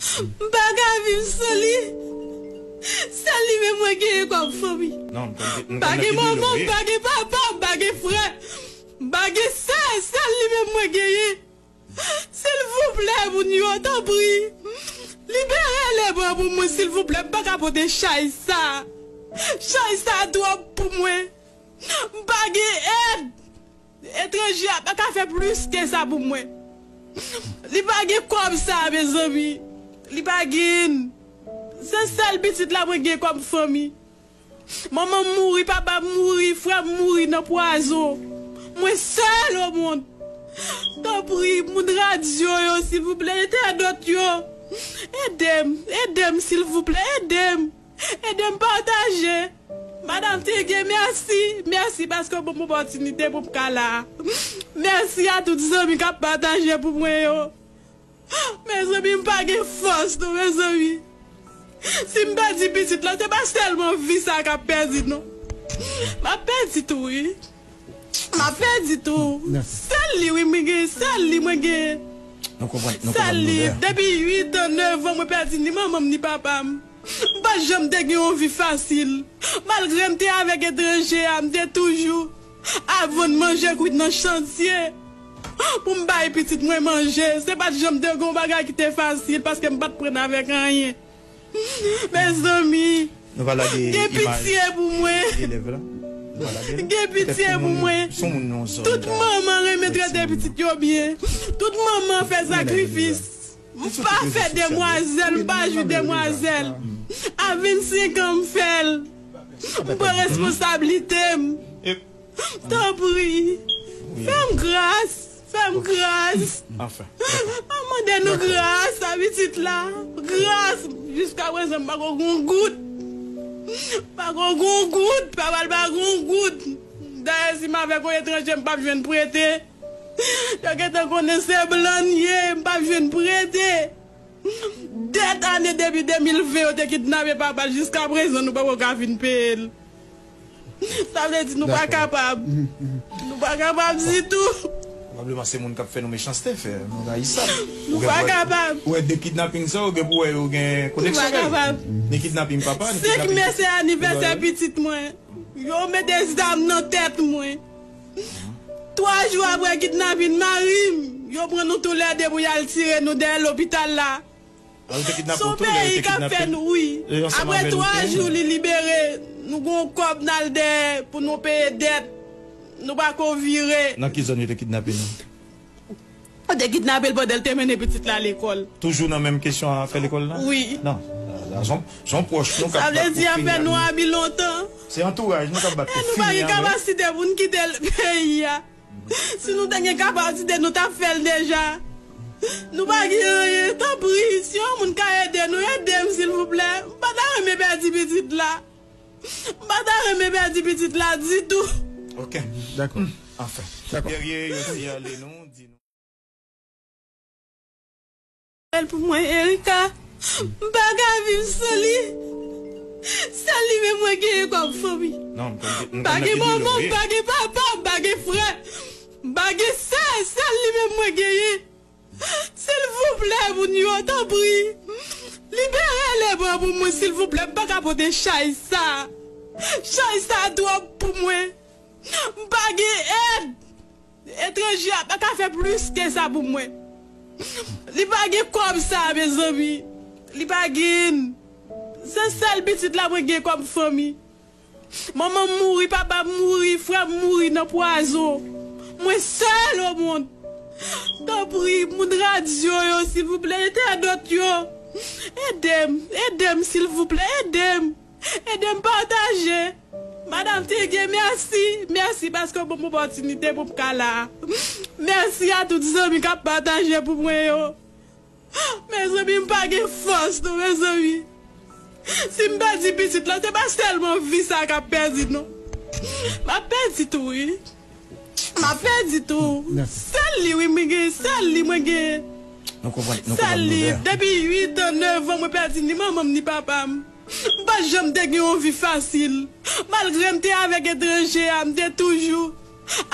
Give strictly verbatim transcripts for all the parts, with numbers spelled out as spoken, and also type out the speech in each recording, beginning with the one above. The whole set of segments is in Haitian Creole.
M pa ka viv san li. Sèl li menm mwen genyen kòm fanmi. Non, m pa gen manman, m pa gen papa, m pa gen frè, m pa gen sè, sèl li menm mwen genyen. Silvouplè, moun yo, tanpri, libere Lebran pou mwen, silvouplè. M pa ka pote chay sa. Chay sa twòp pou mwen. M pa gen èd. Etranje a pa ka fè plis ke sa pou mwen. Li pa gen kòb sa, mezanmi. Li pa gen. Se sèl pitit la mwen gen kòm fanmi. Manman m mouri, papa m mouri, frè m mouri nan pwazon. Mwen sèl o mond. Tanpri, moun radyo yo, silvouplè, entènot yo. Ede m, ede m, silvouplè, ede m. Ede m pataje. Madanm Tenge, mèsi. Mèsi paske w ban m opòtinite pou m ka la. Mèsi a tout zanmi k ap pataje pou mwen yo. Mezanmi, m pa gen fòs non, mezanmi. Si m pèdi pitit la, se pa sèlman vi sa k ap pèdi non. M ap pèdi tou, wi. M ap pèdi tou. Sèl li, wi, mwen gen. Sèl li, mwen gen. Sèl li. Depi uit an, nèf an, mwen pèdi ni manman m, ni papa m. M pa janm te gen yon vi fasil. Malgre m te avèk etranje a, m te toujou ap vann manje kwit nan chantye pou m bay pitit mwen manje. Se pa t janm te gen yon bagay ki te fasil, paske m pa t pran avèk anyen. Mezanmi, gen pitye pou mwen. Gen pitye pou mwen. Tout manman renmen trete pitit yo byen. Tout manman fè sakrifis. M pa fè demwazèl, m pa jwi demwazèl. A vennsenk an m fè l. M pran responsablite m. Tanpri, fè m gras, fè m gras. M ap mande nou gras a pitit la. Gras, jiska prezan m pa ko gen yon goud. Pa ko gen yon goud, pa pral pa gen yon goud. Dayè si m avèk yon etranje m p ap jwenn prete. Yo gentan konnen se blan n ye, m p ap jwenn prete. Dèt ane depi de mil ven yo te kidnape papa l, jiska prezan nou poko ka fin peye l. Sa vle di nou pa kapab. Nou pa kapab ditou. Pwobableman se moun k ap fè nou mechanste, fè nou rayi sa. Nou pa kapab. Ou wè de kidnaping sa yo gen pou wè yo gen koneksyon avè l. Ni kidnaping papa, ni kidnaping. Senk me se anivèsè pitit mwen. Yo mete zam nan tèt mwen. Twa jou apre kidnapin mari m, yo pran nou toulède pou y al tire nou dèyè lopital la. Se yon peyi k ap fè nou, wi. Apre twa jou, li libere. Nou gen yon kòb n al dèyè pou nou peye dèt. Nou pa ko vire. Nan ki zòn yo te kidnape nou? Yo te kidnape l pandan l te mennen pitit la lekòl. Toujou nan menm kesyon afè lekòl la? Wi. Non. Sa, se yon, se yon pwòch nou k ap bat pou fini ak li. Sa vle di afè nou abi lontan. Se antouraj nou k ap bat pou fini avè l. E nou pa gen kapasite pou n kite l peyi a. Si nou te gen kapasite, nou t ap fè l deja. Nou pa gen anyen. Tanpri, si yon moun ka ede nou, ede m, silvouplè. M pa ta renmen pèdi pitit la. M pa ta renmen pèdi pitit la ditou. Ok. Dakò. Anfen. Dakò. Guerrier, yo siyale nou, di nou. Bèl pou mwen, Erika. M pa ka viv san li. Sèl li menm mwen genyen kòm fanmi. M pa gen manman, m pa gen papa, m pa gen frè, m pa gen sè. Sèl li menm mwen genyen. Silvouplè, moun yo, tanpri, libere Lebran pou mwen, silvouplè. M pa ka pote chay sa. Chay sa twòp pou mwen. M pa gen èd. Etranje a pa ka fè plis ke sa pou mwen. Li pa gen kòb sa, mezanmi. Li pa gen. Se sèl pitit la mwen gen kòm fanmi. Manman m mouri, papa m mouri, frè m mouri nan pwazon. Mwen sèl o mond. Tanpri, moun radyo yo, silvouplè, entènot yo. Ede m, ede m, silvouplè, ede m. Ede m pataje. Madanm Tenge, mèsi. Mèsi paske w ban m opòtinite pou m ka la. Mèsi a tout zanmi k ap pataje pou mwen yo. Mezanmi, m pa gen fòs non, mezanmi. Si m pèdi pitit la, se pa sèlman vi sa k ap pèdi non. M ap pèdi tou, wi. M ap pèdi tou. Sèl li, wi, mwen gen. Sèl li, mwen gen. Sèl li. Depi uit an, nèf an, mwen pèdi ni manman m, ni papa m. M pa janm te gen yon vi fasil. Malgre m te avèk etranje a, m te toujou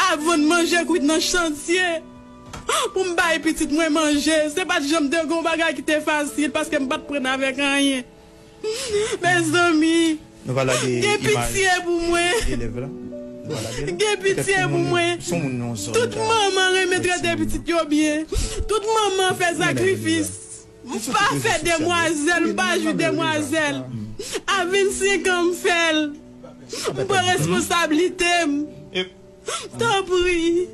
ap vann manje kwit nan chantye pou m bay pitit mwen manje. Se pa t janm te gen yon bagay ki te fasil paske m pa t pran avèk anyen. Mezanmi, Nou va lage gen pitye pou mwen. Elèv la. Nou va lage l. Gen pitye pou mwen. Son moun nan zòn. Tout manman renmen trete pitit yo byen. Tout manman fè sakrifis. M pa fè demwazèl, m pa jwi demwazèl. A vennsenk an m fè l. M pran responsablite m. Tanpri,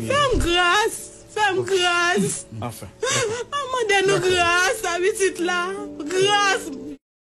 fè m gras, fè m gras. Anfen. M mande nou gras a pitit la. Gras,